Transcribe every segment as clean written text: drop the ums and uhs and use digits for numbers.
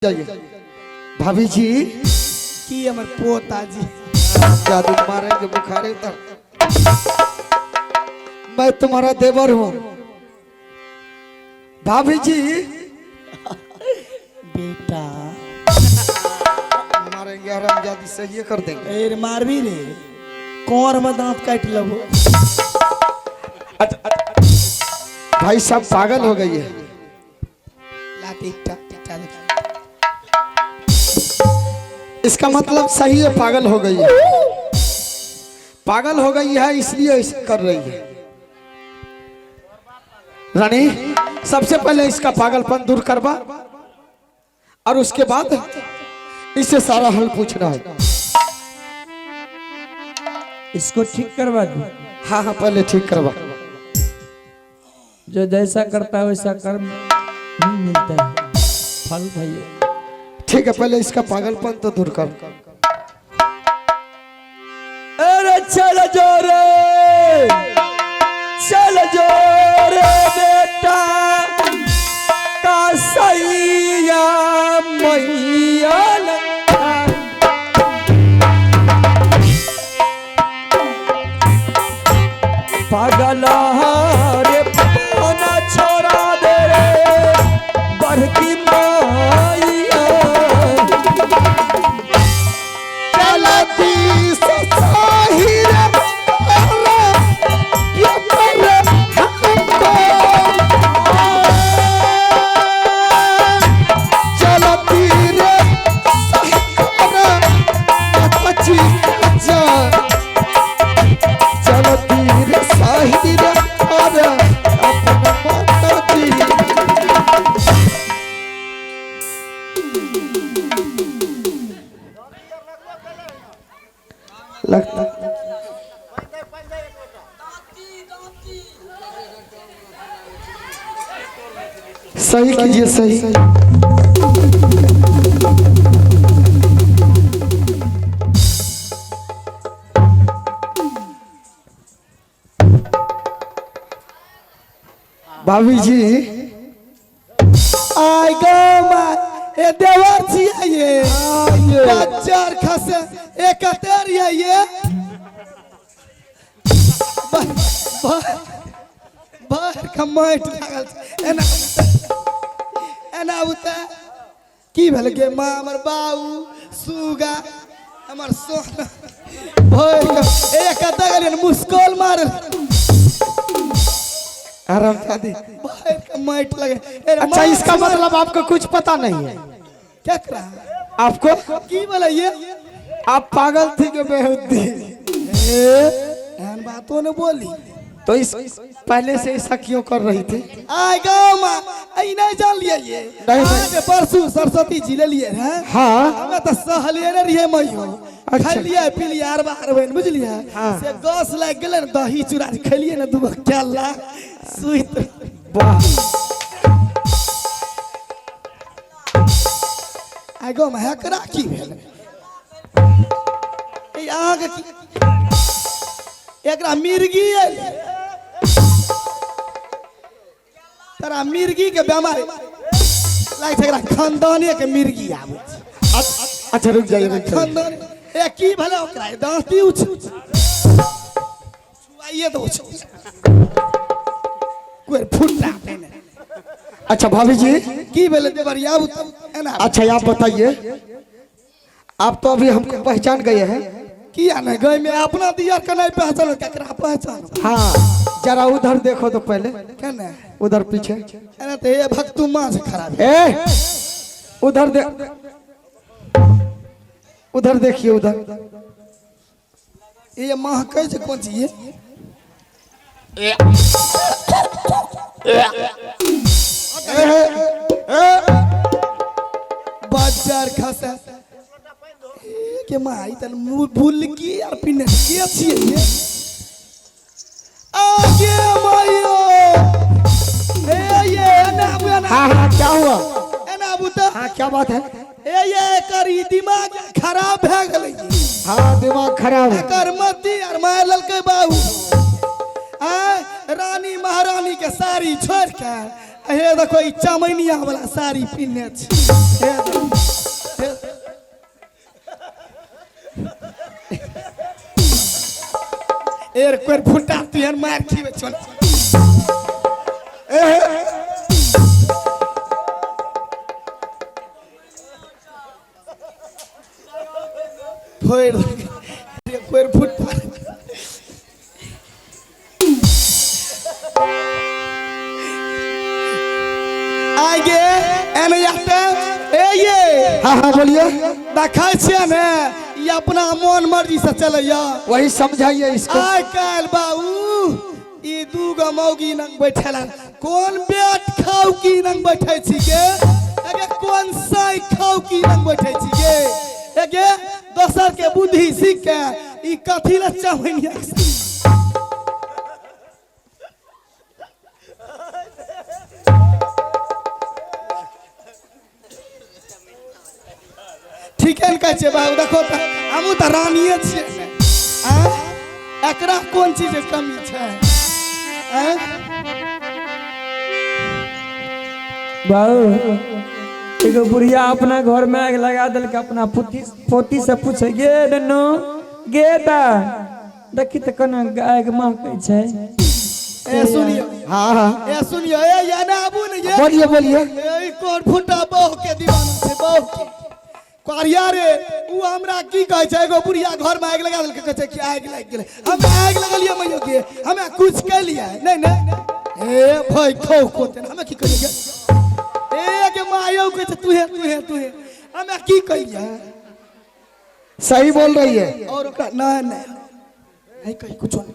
जाइए भाभी जी। की हमर पोता जी। जादू मारेंगे, बुखारे उतर। मैं तुम्हारा देवर हूँ भाभी जी। बेटा। मारेंगे हरामजादी, सही कर देंगे। एर मारबी रे, कोर में दांत काट लेबो। अच्छा, भाई साहब पागल हो गई है। लाठी टा टा देख। इसका मतलब सही है, पागल हो गई है, पागल हो गई है, इसलिए ऐसे कर रही है। रानी, सबसे पहले इसका पागलपन दूर करवा और उसके बाद इसे सारा हल पूछना है। इसको ठीक करवा दो। हाँ हाँ, पहले ठीक करवा। जो जैसा करता है वैसा कर्म ही मिलता है फल भैया। ठीक है, पहले इसका पागलपन तो दूर कर। अरे चल जो रे, चल जो रे बेटा का सैया मैया लंका। पागल रे पाना छोड़ा दे रे बढ़की माइया। चलती ससाहिर हमको, चलती रे पची जा, चलती रे साहिर और अपना माता जी। लगता सही कीजिए, सही। भाभी जी। आय गो मा, ए देवर छियै ये। बच्चर खसे ए कतेर ये ये बाहर के माटि लागल छै। एना एना उता की भेल गे माँ? हमर बाबू सुगा हमर सोना भरि के ए कतऽ गेलियै? मुस्कोल मारल। आराम शादी। भरि के माटि लगे ए रे। अच्छा। माँ, इसका मतलब आपको कुछ पता नहीं है? क्या करा? आपको की बोले ये? आप पागल थी कि बेहुद्दी? ए, एहन बातो ने बोली। तो इस पहले से ऐसा क्यों कर रही थी? आय गाँव में आई नहीं जान लिया ये। नहीं। आज परसों सरस्वती जी ले लिए हैं। हाँ। हमें तो सहलिए ने रहिए मइयो। अच्छा। खेलिए पिलिए अरबा अरबैन बुझलिए। हाँ। से गस लागि गेलै ने, दही चूड़ा जे खेलिए ने, दूगो केला सुति। वाह। आय गाँव में हेकरा की भेल? ई अहाँके की एकरा मिर्गी एलै? तोरा मिर्गी के बेमारी लागै छै, एकरा खानदाने के मिर्गी आबै छै। अच्छा, रुक जाइए, रुक जाइए। खानदान ए की भेलै ओकरा? दाँती उछ छुआइए तऽ उछ कोई फुट्टा पहिने। अच्छा भाभी जी। की भेलै देवरिया? आबू तऽ एना। अच्छा, आप बताइए, आप तो अभी हमको पहचान गए हैं। किया नहीं गए में? अपना दियर के नहीं पहचान, केकरा पहचान? हाँ, जरा उधर देखो तो पहले। केने? उधर पीछे। एना तऽ हे भक्तु माँ से खराब। ए, उधर दे, उधर देखिए, उधर। ये माँ कहै छै कोन चीज ये? ए, ए, बाजार खसा ए के माई तन मुंह भूल की यार पिने के छियै ये? आगे मायो ए ये एना आबू, एना। हाँ हाँ, क्या हुआ? एना आबू तऽ। हाँ, क्या बात है? ए ये एकर ई दिमाग खराब भए गेलै। हाँ, दिमाग खराब है। एकर मती आर मारि लेलकै बाबू। आय रानी महारानी के साड़ी छोड़ के हे देखो ई चमैनिया वाला साड़ी पिन्ने छी। हे देखो। बेर फुटा तुहन मार खीबे चल। फोड़ एक बेर फुटा। आगे एने जाते ए ये। हाँ हाँ, बोलिए। देखै छियै ने, ई अपना मन मर्जी से चलैया। वही समझाइए इसको। आइ काल्हि बाबू ई दूगो मौगी नंग बैठल हन। कोन बेट खाउ की नंग बैठै छी गे? एगे कोन साइ खाउ की नंग बैठै छी गे? एगे दोसर के बुद्धि सीख के ई कथी लए चवनिया? ठीके ने कहै छियै बाबू? देखो तऽ हमहूँ तऽ रानिए छियै ने। आँय, एकरा कोन चीजके कमी छै? आँय? बाबू, एगो बुढ़िया अपना घर में आगि लगा देलकै। अपना पोती पोती से पूछे, गे नन्नू गे, दा देखी तऽ केना आगि महकै छै। ए सुनियो। हाँ हाँ। ए सुनियो, ए या ना आबू ने ये। बोलिए बोलिए। ए ई कोन फुटा बहु के दीवाना छै, बहु के करिया रे। उ हमरा की कहै छै, एगो बुढ़िया घर में आगि लगा देलकै, कहै छै कि आगि लागि गेलै। हम आगि लगलियै मैयो के? हमे कुछ केलियै नहि ने। ए भाई खौ कोते हमे की कहियै? ए के मायो कहै छै तुहे तुहे तुहे, हमे की कहियै? सही बोल रही है। और ओकरा नहीं नहीं नहीं कही कुछो नहीं।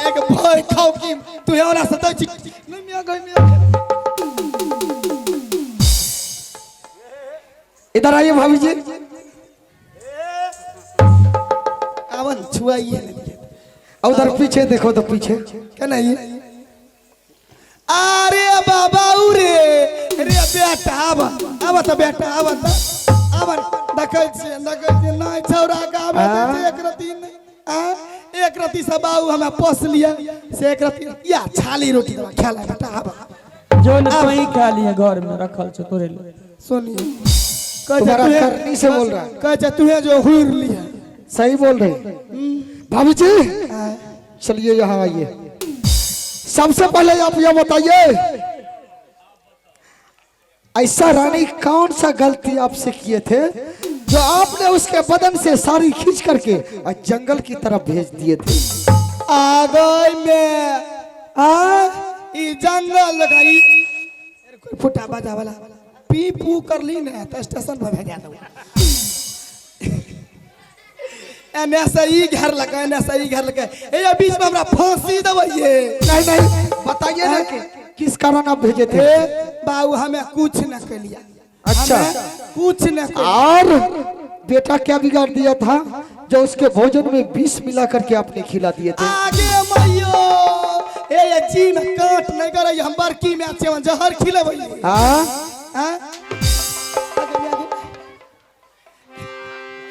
एक भाई खाओ की तू हमरा सतै छी नहीं मियां गई मियां। इधर आइए भाभी जी। आवन छुआइए नहीं। और उधर पीछे देखो तो पीछे। केना ये? अरे बाबा रे रे बेटा, आब आब तऽ बेटा, आब तऽ आब। देखै छियै देखै छियै नहि छौड़ा के आबै दै छै एक रत्ती नहि। आ एक रत्ती से बाबू हमरा पोस लिअ से एक रत्ती या छाली रोटी देबा खाय ला। बेटा आब। जो न तोही खा लिए, घर में रखल छौ तोरे लिए। सुनिए, कहै छै तुम्हारा तुहे- करनी से बोल रहा है। कहै छै तुहे जो हुर लिया। सही बोल रही भाभी जी। चलिए यहाँ आइए। सबसे पहले आप यह बताइए, ऐसा रानी कौन सा गलती आपसे किए थे जो आपने उसके बदन से साड़ी खींच करके और जंगल की तरफ भेज दिए थे? आ गई में आ ई जंगल लगाई कोई फुटा बाजा वाला पी पू कर ली ने तो स्टेशन पर भेजा दो। एने से ई घर लगा, एने से ई घर लगा, ए बीच में हमरा फांसी देबै। नहीं नहीं, बताइए ना कि किस कारण आप भेजे थे? ए बाबू, हमें कुछ न कलिया। अच्छा। हमें कुछ न कलिया। और बेटा क्या बिगाड़ दिया था जो उसके भोजन में विष मिला करके आपने खिला दिए थे? आगे मैयो, ए ये जी में काट नहीं करे, हम बड़की में अच्छे जहर खिलेबै। हाँ। हाँ?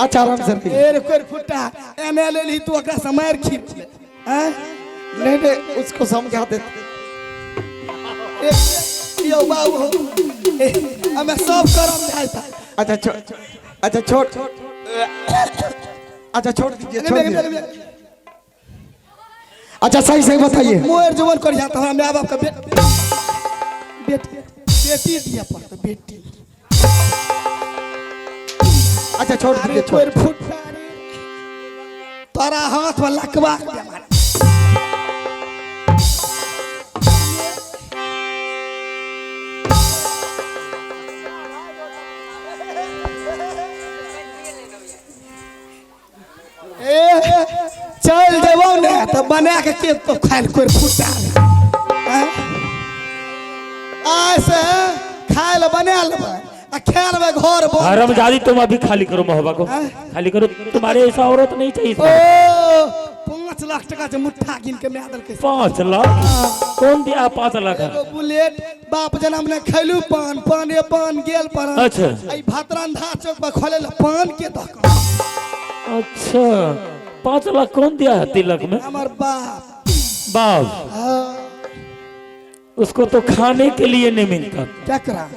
अच्छा, आराम से रखिए। ए रे कोर फुटा, एने ले ली तू, ओकरा से मार खी हैं। नहीं नहीं, उसको समझा देते। ए यो बाबू हो, ए, हमें सब करम जाय था। अच्छा छोड़, अच्छा छोड़, अच्छा छोड़ दीजिए, छोड़ दीजिए। अच्छा, सही सही बताइए। मोर जुबन कर जाता हमरा माय बाप का बेटी बेटी दिया पड़ता बेटी। अच्छा छोड़ अरे दीजिए, छोड़। कोर फुटा रे, तोरा हाथ में लकवा के बीमार। ए चल जेबौ ने तऽ बना के के तो खायल कोर फुटा आँय? आइ से खाय लए बना लेबै आ खा लेबै घर बन। हरामजादी, तुम अभी खाली करो महोबा को। खाली करो, तुम्हारे ऐसा औरत नहीं चाहिए ओ इसमें। 5 लाख टका जे मुट्ठा गिन के माय देलकै। 5 लाख कौन दिया 5 लाख? एगो बुलेट बाप जनम ने खैलू पान पाने पान गेल पर। अच्छा। एहि भातरंधा चौक पर खोले ला पान के दोकान। अच्छा, 5 लाख कौन दिया है तिलक में? हमर बाप। बाप? हाँ। उसको तो खाने के लिए नहीं मिलता। केकरा?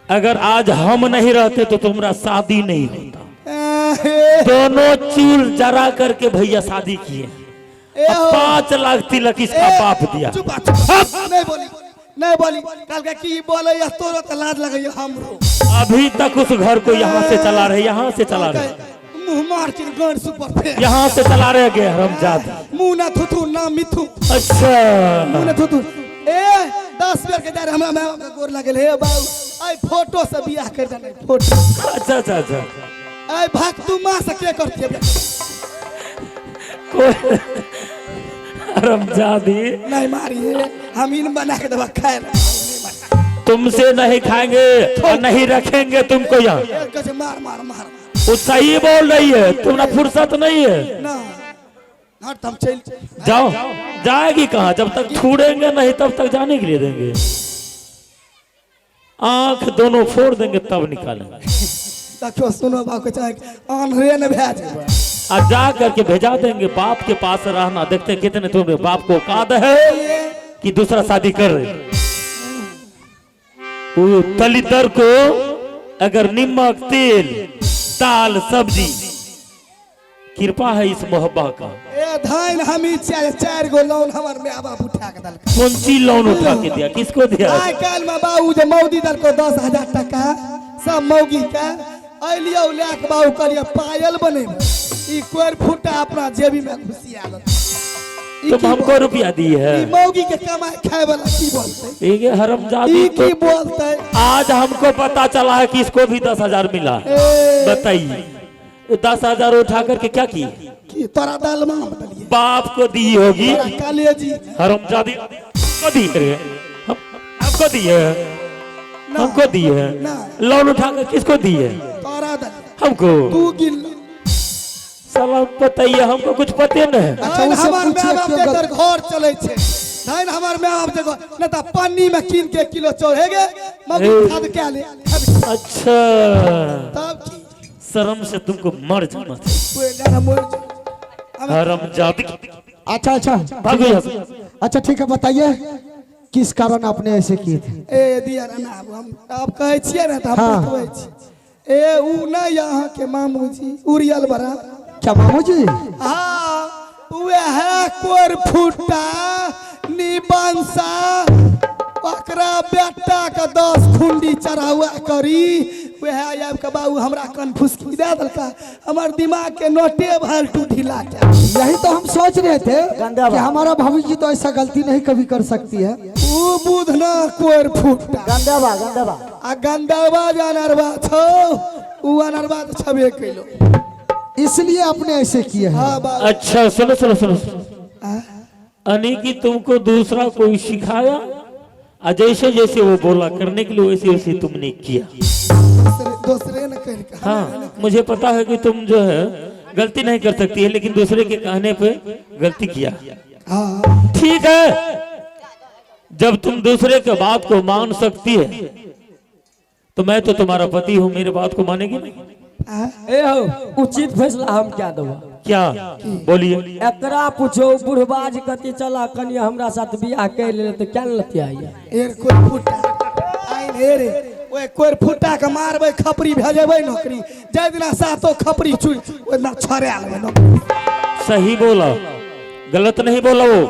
अगर आज हम नहीं रहते तो तुम्हारा शादी नहीं होता। ए, हे दोनों चूल जरा करके भैया शादी किए। ए हो। 5 लाख तिलक इसका ए, बाप दिया। चुप आ, चुप आ। नहीं बोली, नहीं बोली। कल के की बोले या तोरो त लाज लगैया हमरो। अभी तक उस घर को यहाँ से चला रहे, यहाँ से चला रहे। मुंह मार के गण सुपर फेंक। यहाँ से चला रहे गए हरामजादा। मुंह ना थुथु ना मिथु। अच्छा। मुंह ना थुथु। ए 10 बेर के जा हमरा माय बाप के गोर लागल। हे बाबू, आई फोटो से बियाह कर देने फोटो। अच्छा अच्छा अच्छा। आई भाग तू माँ से के करती है? कोई हरामजादी। नहीं मारिए, हम इन बना के दवा खाए ला। तुमसे नहीं खाएंगे और नहीं रखेंगे तुमको यहाँ। ए, कैसे मार मार मार। वो सही बोल रही है, तुम फुर्सत नहीं है। ना हट, हम चल। जाओ, जाएगी कहाँ? जब तक छूड़ेंगे नहीं तब तक जाने के लिए देंगे? आंख दोनों फोड़ देंगे तब निकालेंगे। देखियो, सुनो, बाप के चाहे आन्हरे ने भए जेबै। और जा करके भेजा देंगे, बाप के पास रहना। देखते हैं कितने तुम्हें बाप को औकात है कि दूसरा शादी कर रहे। वो दलिदर को अगर निमक तेल दाल सब्जी, कृपा है इस मोहब्बा का। ए धान हम ही चार चार गो लोन हमर my बाप उठा के दलक। कौन सी लोन उठा के दिया? किसको दिया? आइ काल्हि में बाबू जे मौगी दलको 10,000 टका सब मौगी के अलियो लए के बाबू कहलिए पायल बनेबै, ई कोर फूटा अपना जेबी में घुसिया लेलक। ई तुम की हमको रुपया दी है? ई मौगी के कमाई खाए वाला की बोलते? ये हरमजादी। ई तो की बोलते? आज हमको पता चला है कि इसको भी 10,000 मिला। ए, बताइए, 10,000 उठा करके क्या की? की तोरा दालमा हम देलिए? बाप को दी होगी। तोरा कलेजी। हरमजादी हमको दी है, हमको दी है। ना, हमको दी है। ना। लोन उठा कर किसको दी है? तोरा देलिए। हमको? तू गिन। साला, बताइए, हमको कुछ पते नहीं है। अच्छा, धान उससे हमर पूछिए my बाप क्यों के गलत- घर चलै छै। धान हमर my बाप के घर नहीं तऽ पन्नी में कीन के किलो चाउर हे गे मम्मी। ए। खाद के ले खाद। अच्छा। तब की? शर्म से तुमको मर जाना चाहिए। तू जाना मर जा। हरमजादी। अच्छा अच्छा। भागो यहाँ से। अच्छा, ठीक है, बताइए किस कारण आपने ऐसे किए थे? ए दिया ना, हम आप कहै छियै ने तऽ हम हाँ। बतबै छी। ए उ नहि अहाँके मामूजी उड़ियल बड़ा। क्या मामू जी? हाँ, उहे कोर फुटा निबंसा, ओकरा बेटा के 10 खुंडी चढ़ावा करी। वह आबि के बाबू हमरा कन्फुसकी दे देलका, हमर दिमाग के नोटे भर टू ढीला के। यही तो हम सोच रहे थे कि हमारा भाभी जी तो ऐसा गलती नहीं कभी कर सकती है। उ बुधना कोर फुटा। गंदाबा गंदाबा। आ गंदाबा जे अनरबा छौ, उ अनरबा तऽ छबे कैलो। इसलिए आपने ऐसे किए हैं। हाँ बाबू। अच्छा, सुनो सुनो सुनो। यानी कि तुमको दूसरा कोई सिखाया और जैसे जैसे वो बोला करने के लिए, वैसे वैसे तुमने किया। दोसरे दोसरे ने कहिलकै। हाँ, मुझे पता है कि तुम जो है गलती नहीं कर सकती है, लेकिन दूसरे के कहने पे गलती किया। हाँ। ठीक है, जब तुम दूसरे के बात को मान सकती है तो मैं तो तुम्हारा पति हूँ, मेरे बात को मानेगी नहीं? ए हो, उचित फैसला हम क्या देबो? क्या बोलिए। एकरा पूछो, बुढ़बा जे कथी चला कनी हमरा साथ बियाह कर ले तऽ क्या लतिया एर कोई फुटा आइन हे रे, ओए कोई फुटा के मारबै, खपरी भेजेबै नौकरी। जाहि दिना सातो खपरी चुड़, ओहि दिना छोड़ा लेबै नौकरी। सही बोला, गलत नहीं बोला वो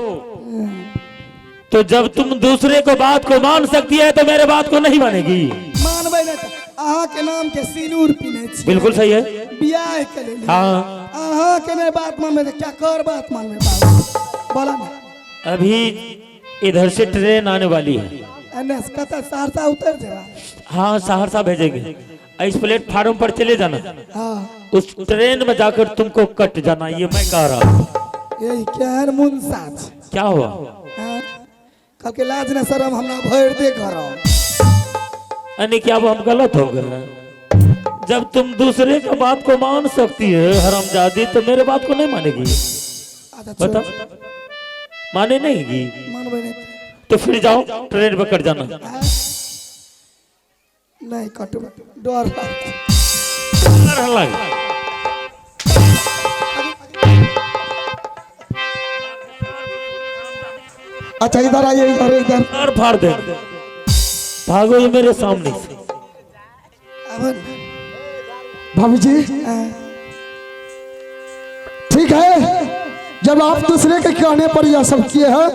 तो। जब तुम दूसरे को बात को मान सकती है तो मेरे बात को नहीं मानेगी? मानबै नहि तऽ अहाँके नाम के सिनूर पिन्है छी। बिल्कुल सही है। बियाह के लेल। हाँ। अहाँके नहि बात मानबै तऽ क्या कर बात मानबै बाबू, बोला ने। अभी इधर से ट्रेन आने वाली है। एने से कतऽ? सहरसा उतर जेबा? हाँ, सहरसा भेजेंगे। इस प्लेटफार्म पर चले जाना। हाँ। उस ट्रेन में जाकर तुमको कट जाना, ये मैं कह रहा हूँ। यही केहन मुनसा छै। क्या हुआ? हाँ? कहलकै लाज ने शरम हमरा भरि दे घर। यानी कि अब हम गलत हो गए? जब तुम दूसरे का बात को मान सकती है हरामजादी, तो मेरे बात को नहीं मानेगी? अच्छा। बताओ, माने नहीं की? मानबै नहि। तो फिर जाओ, ट्रेन पर कट जाना। नहि कटबै, डर लागतै। डर लगे। अच्छा, इधर आइए, इधर इधर। और फाड़ दे, भागो ये मेरे सामने से। आब ने। भाभी जी। हाँ। ठीक है, जब आप दूसरे के कहने पर यह सब किए हैं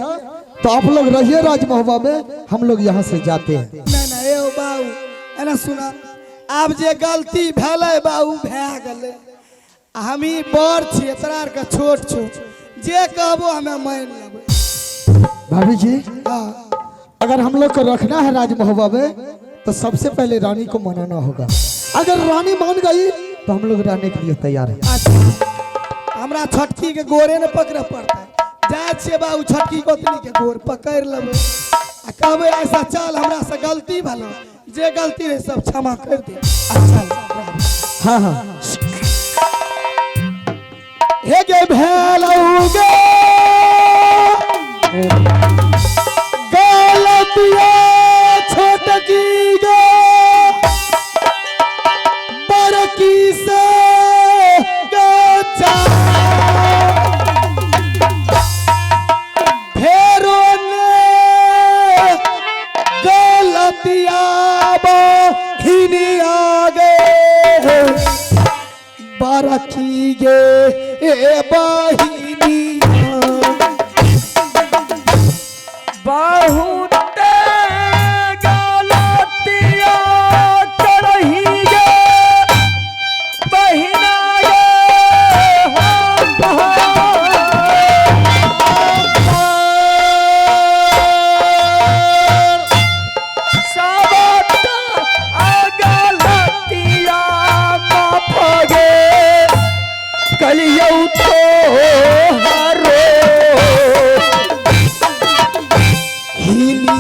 तो आप लोग रहिए राजमहुआ में, हम लोग यहाँ से जाते हैं। नहीं नहीं ए बाबू एना सुना, आब जे गलती भेलै बाबू भए गेलै, आ हमही बड़ छियै तोरा आरके छोट छौ, जे कहबो हमे मानि लेबै। भाभी जी हाँ अगर हम लोग को रखना है राजमहुआ में तो सबसे पहले रानी को मनाना होगा। अगर रानी मान गई तो हम लोग रहने के लिए तैयार हैं। अच्छा हमरा छोटकी के गोरे ने पकड़े पड़तै, जाइ छियै बाबू छोटकी गोतनी के गोर पकड़ि लेबै आ कहबै ऐसा चल हमरा से गलती भेलो, जे गलती रहै सब क्षमा कर दे। अच्छा हाँ हाँ हे गे भेलौ गे गलतिया छोटकी गे बड़की से गचा फेरो ने गलतिया बहिनी आगे बरखी गे ए बहिनी। बहुत गलतिया करही गे बहिना गे हम सबत गलतिया माफ गे कलियौ तो हरो हिली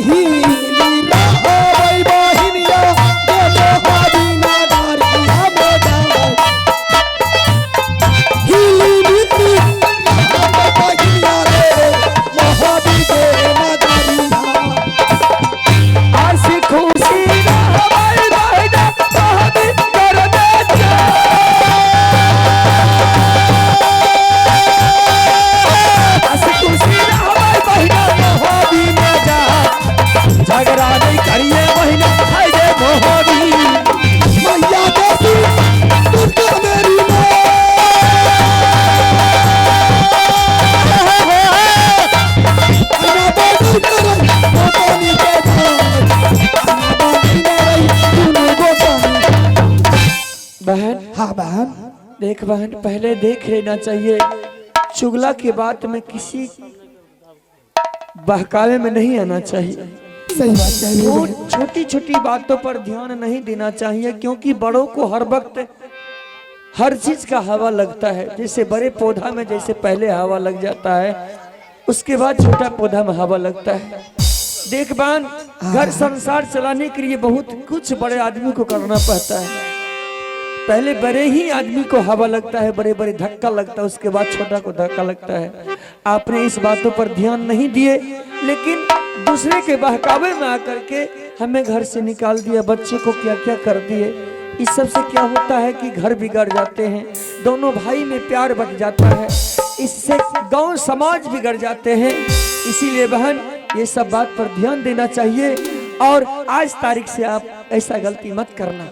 हिली रहबै बहिनिया गे मोहबिना गारिया मोजाबै। हिली मिली रहबै बहिनिया गे मोहबी गे नगरिया। हंसी खुशी रहबै बहिना मोहबी कर दे। हंसी खुशी रहबै बहिना मोहबी में जा, झगड़ा नहीं करिए बहिना हाय रे मोहबी। मैया देसी दुर्गा मेरी माँ। अन्ना बाजी करई गोपानी के घर। अन्ना बाजी करई दुनू गोपानी। बहन हाँ बहन देख बहन, पहले देख लेना चाहिए, चुगला की बात में किसी बहकावे में नहीं आना चाहिए। सही बात कह रही वो है। छोटी छोटी बातों पर ध्यान नहीं देना चाहिए, क्योंकि बड़ों को हर वक्त हर चीज का हवा लगता है। जैसे बड़े पौधा में जैसे पहले हवा लग जाता है, उसके बाद छोटा पौधा में हवा लगता है। देख बहन, घर संसार चलाने के लिए बहुत कुछ बड़े आदमी को करना पड़ता है। पहले बड़े ही आदमी को हवा लगता है, बड़े बड़े धक्का लगता है, उसके बाद छोटा को धक्का लगता है। आपने इस बातों पर ध्यान नहीं दिए, लेकिन दूसरे के बहकावे में आकर के हमें घर से निकाल दिया, बच्चे को क्या क्या कर दिए। इस सब से क्या होता है कि घर बिगड़ जाते हैं, दोनों भाई में प्यार बट जाता है, इससे गांव समाज बिगड़ जाते हैं। इसीलिए बहन ये सब बात पर ध्यान देना चाहिए और आज तारीख से आप ऐसा गलती मत करना।